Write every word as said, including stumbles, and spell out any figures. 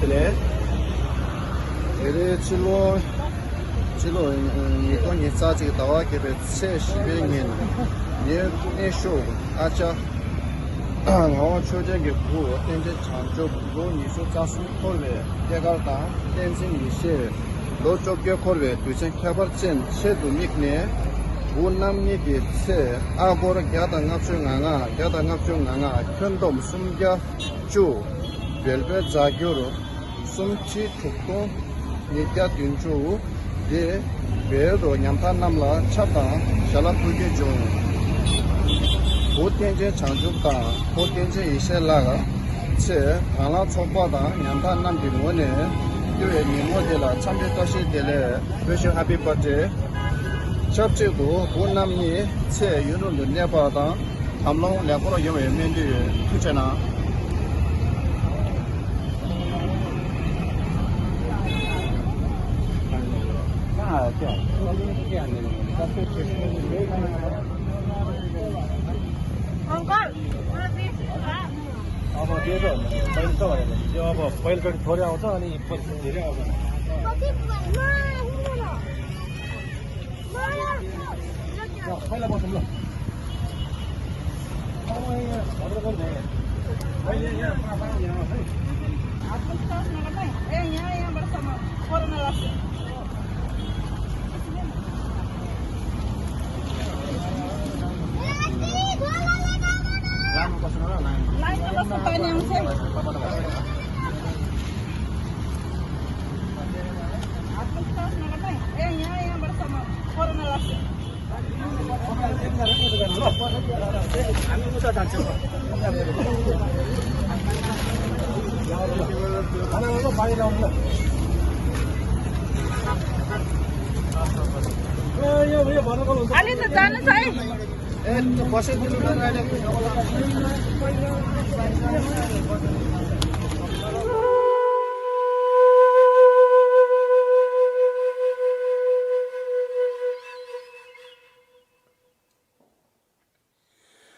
ལས། དེ་རིང་ཕྱི་ལོ་ཕྱི་ལོ་ཉིས་སྟོང་ཉི་ཤུ་རྩ་གཅིག་ཟླ་བ་བརྒྱད་པའི་ཚེས་བཞི་པའི་ཉིན། ངའི་གནས་བཞུགས་ཨ་ཅག་ངག་དབང་ཆོས་རྒྱན་གྱི་བུ་བསྟན་འཛིན་བྱང་ཆུབ་ལོ་ཉི་ཤུ་རྩ་གསུམ་འཁོར་བའི་སྐྱེས་སྐར་དང་། བསྟན་འཛིན་ཡེ་ཤེས་ལོ་བཅོ་བརྒྱད་འཁོར་བའི་དུས་ཆེན་ཁྱད་པར་ཅན་ཆེད་དུ་དམིགས་ནས། བུ་རྣམ་གཉིས་ཀྱི་ཚེས་ཨ་སྒོར་བརྒྱ་དང་ལྔ་བཅུ་ང་ལྔ། བརྒྱ་དང་ལྔ་བཅུ་ང་ལྔ། ཁྱོན་བསྡོམས་སུམ་བརྒྱ་བཅུ། བལ་པོའི་རྫ་འགྱུར་སུམ་ཁྲི་དྲུག་སྟོང་ཉིས་བརྒྱ་བདུན་ཅུ། དེ་བལ་དུ་ཉམ་ཐག་རྣམས་ལ་ཆབ་དང་ཞལ་ལག་ཕུལ་རྒྱུ་བྱུང་། བུ་བསྟན་འཛིན་བྱང་ཆུབ་དང་བུ་བསྟན་འཛིན་ཡེ་ཤེས་ལགས་ཚེ་དྭང་བླངས་ཚོགས་པ་དང་ཉམ་ཐག་རྣམས་ཀྱི་ངོས་ནས་བསྟོད་པའི་ཉིན་མོ་དེ་ལ་འཚམས་འདྲི་བཀྲ་ཤིས་བདེ་ལེགས། Wish you happy birthday། ཆབས་ཅིག་ཏུ་བུ་རྣམ་གཉིས་ཚེ་ཡུན་རིང་དུ་གནས་པ་དང་། གདམས་ངག་ལེགས་པོར་ཡོང་བའི་སྨོན་འདུན་ཡོད། ཐུགས་རྗེ་གནང་། अब त्यही त हो, पहिलो त भएन। त्यो अब पहिलोचोटि थोरै आउँछ, अनि पछि धेरै आउँछ। ल, पहिला बसौँ ल। अब यहाँ भद्रकाली भयो। अहिले यहाँ पापा यहाँ है। आत्मविश्वास नगर्नु है। ए, यहाँ, यहाँबाट सम्म कोरोना लाग्छ। लाइनमा बस्नु र लाइन। लाइनमा बस्नु, पानी आउँछ है। आत्मविश्वास नगर्नु है। ए, यहाँ, यहाँबाट सम्म कोरोना लाग्छ। अलि त जानुहोस् है। ए, त्यो बसेको